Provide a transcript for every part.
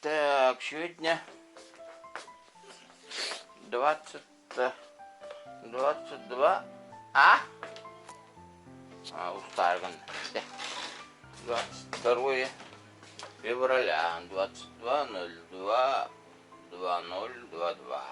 Так, сегодня 20, 22, а? А, устарган. 22 февраля, 22.02, 2022.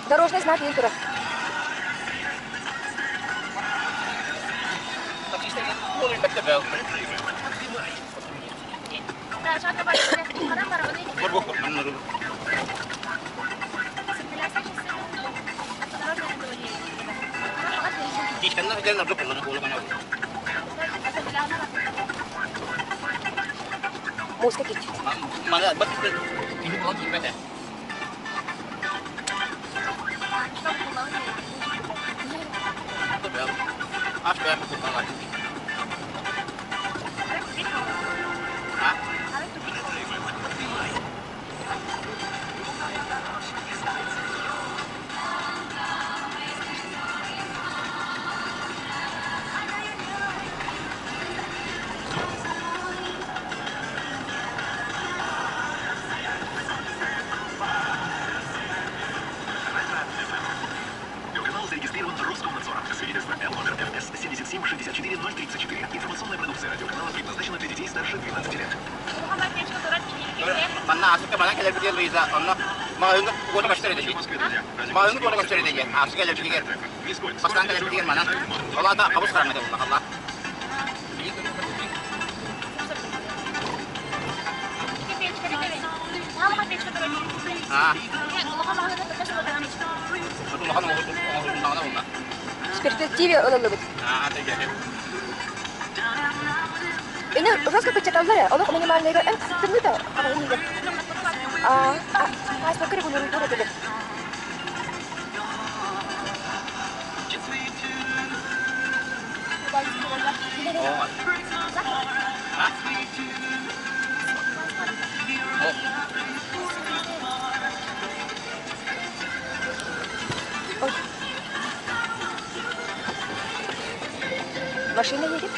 Дорожный знак Интера. Музыка кич. Манна Африка манан кэлэрбитигэр Луиза онно маҕаһыыҥҥа куота көстөр этэ дии. Маҕаһыыҥҥа куота көстөр этэ дии. Африка кэлэрбитигэр бастаан кэлэрбитигэр манан ол аата хабыс хараҥа этэ буолла халлаан. Аа. Улахан оҥоһулуннаҕына буолла. В перспективе ылыллыбыт. Аа, тэйгэһи. Ини жестко печаталлар ээ. Олох минимальныйга эн тымныыта хаҕылыыга. Аа, паспортка регулируйдуур этилэр. Ой. Машина едет?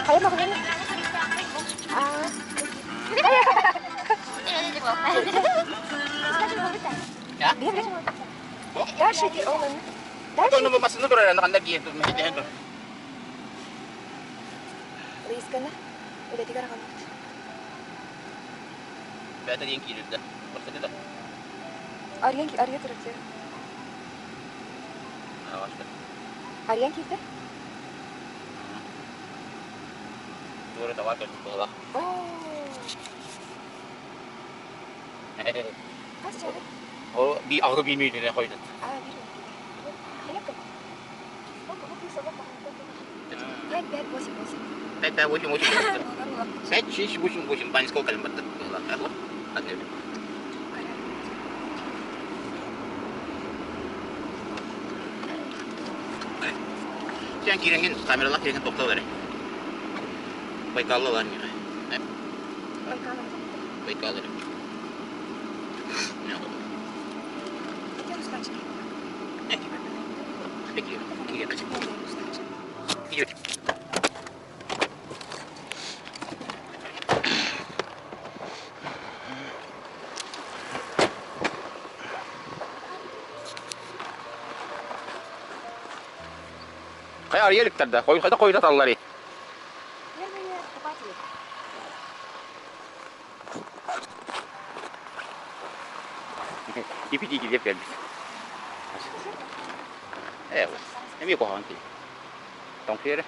Хайа маҕаһыын? Аа. Дальше иди, ол Дальше. Лыисканы үлэтигэр аҕалбыт. Бэйэтэ диэн киирэрдэ. Бастакы да. Арыйан арыйа турар дии. Арыйан киирдэ? Туора табаар кэлбит быһыылаах. Хас чаҕый? Ол би аҕы биир мүнүүтүнэн хойдут. Аа, биир мүнүүтүнэн. Пять, пять, восемь, восемь. Пять, пять, восемь, восемь. Пять, шесть, восемь, восемь. Бань сколько кэлин баттат быһыылаах. Сен киирэҥҥин камералаах киирэҥҥин тохтоо эрэ. Байкаллалар ньыҕа. Байкал эрэ. Хайа арыйа иликтэр да, хойута хойутаталлар Первые покупатели. Ипитики деп кэлбит. Ээ, эмиэ куһаҕан киһи. Тоҥсуйара.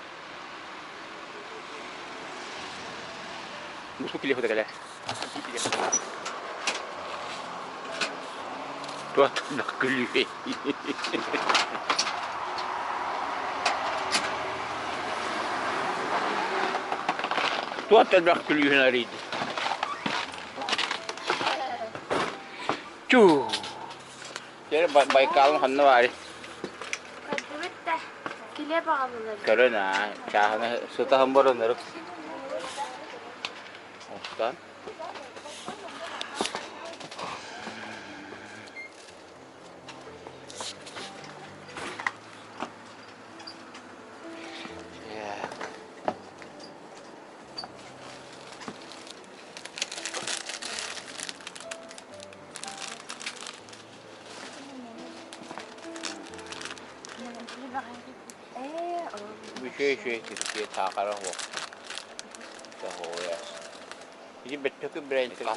Бу килиэхүтэ кэлэр. Туох күлүү. Туох элбэх күлүүһүн арыйды. Чуу. Дьэ Байкалым ханна баарый? Көрдүбүт да, килиэп аҕаллылар. Көрөн аа, чааһына сытаһын баран Оттон Үчүгэй үчүгэй кирпиэ таакара суох. Ити бөттөкү брэндтэр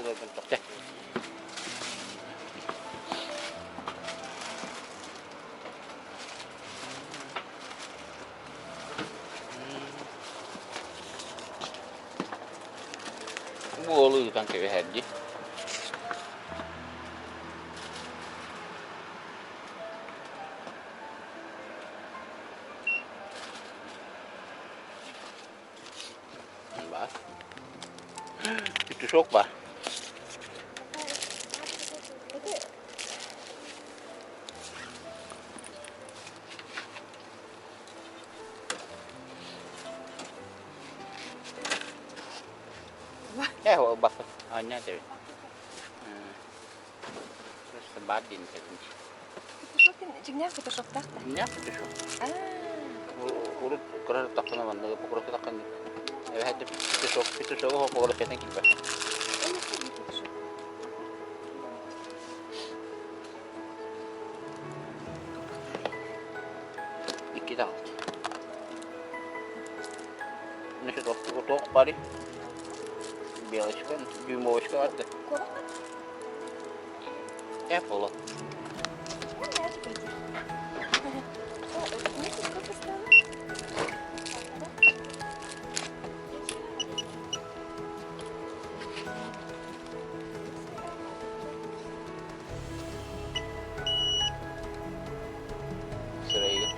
Бу уолу ыытан кэбиһэр дии. Баар. Петушок баар. Э, ол бафы. Аня тебе. Просто бар дин кэлин. Петушок дьиҥнээх петушоктаах да? Дьиҥнээх петушок. Урут кыра таххына манныгы покрокка таххан. Эбэһээт пятачок, пятачогу оҕолор кэтэн киирбэт. Икки даҕалт. Значит, туох бары? Белочка, дюймовочка бар да. Apple. Сырайга.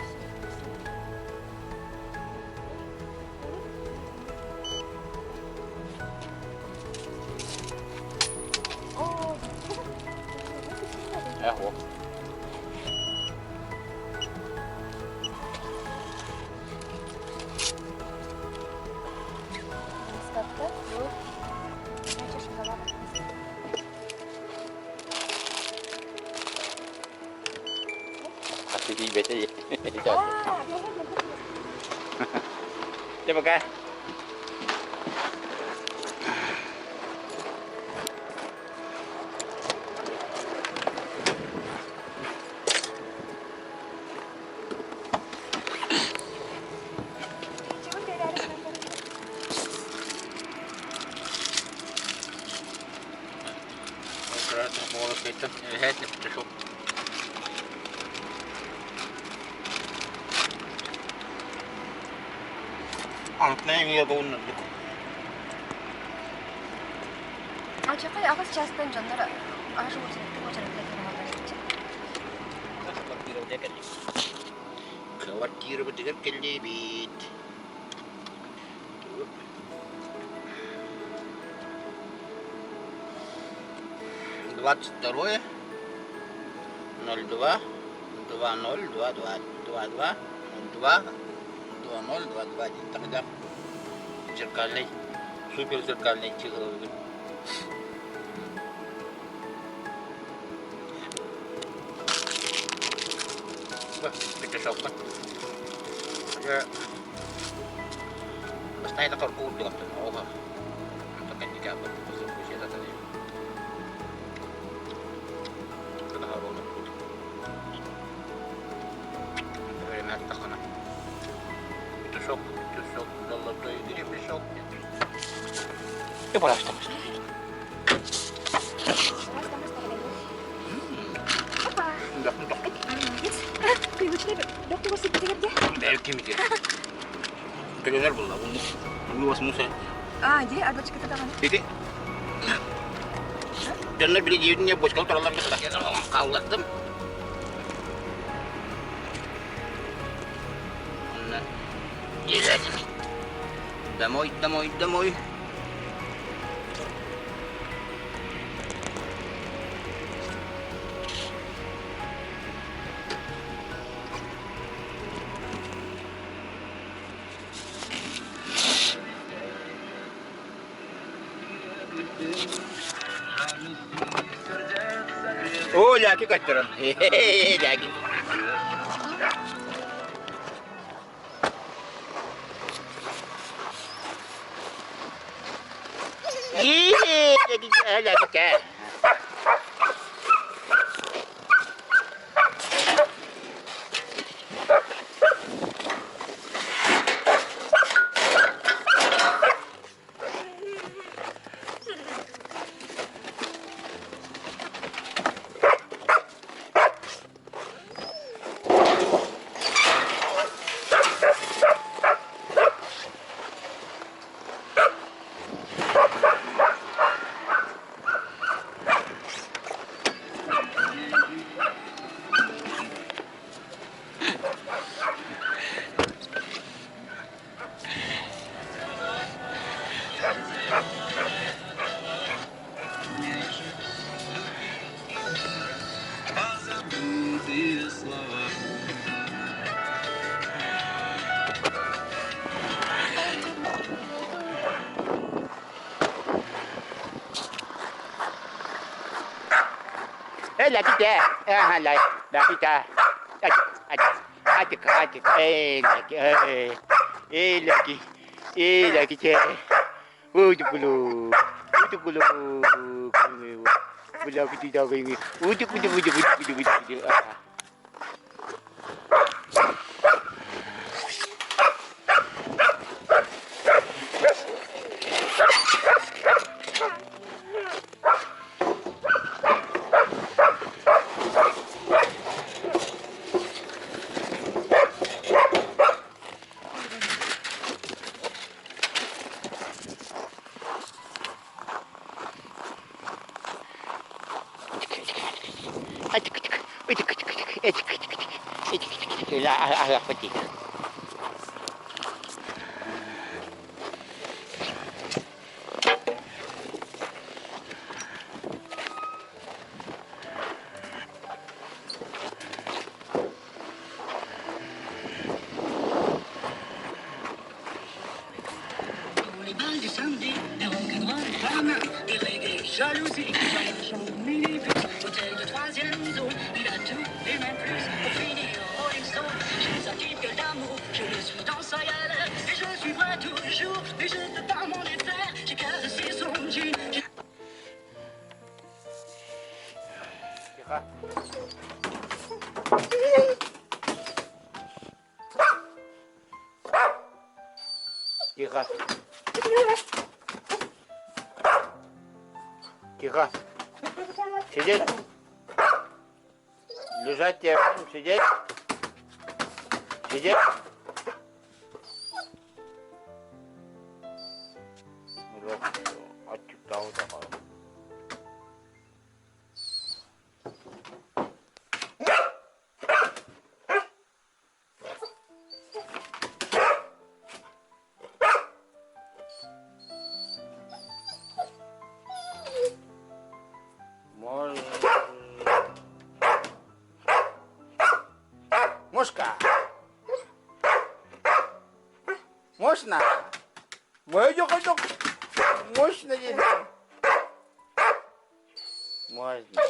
Эхо. Хаты тиийбэтэ Дьэ пока. Ачакай аҕыс чаастан дьоннор аш уочараттан кэлэн Квартирабытыгар кэллибит. 22 02 20 22 22 02 20 22 диэн тогда зеркальный супер зеркальный чыгылыбын. Петушокка. Бастайда коркуурдугаттан оҕо Петушок, петушок, золотой гребешок. И пожалуйста. Тренер буолла. Уус муса. А, дии, арбачката даҕаны. Ити. Дьоннор били дьиэбитин бочкалы тураллар кытта хааллардым. Онно дьиэлээтим. Домой, домой, домой. О, ляки каттаран. Ляки. Ляки, Эй, ляките! Ага, ляките! Атик, атик, эй, ляки, эй, эй, ляки. Илэкичэ. Удукулу. Удукулу. Тихо. Тихо. Сидеть. Лежать тебе. Сидеть. Сидеть. Мушка! Можно? Можно Можно.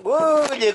Ой,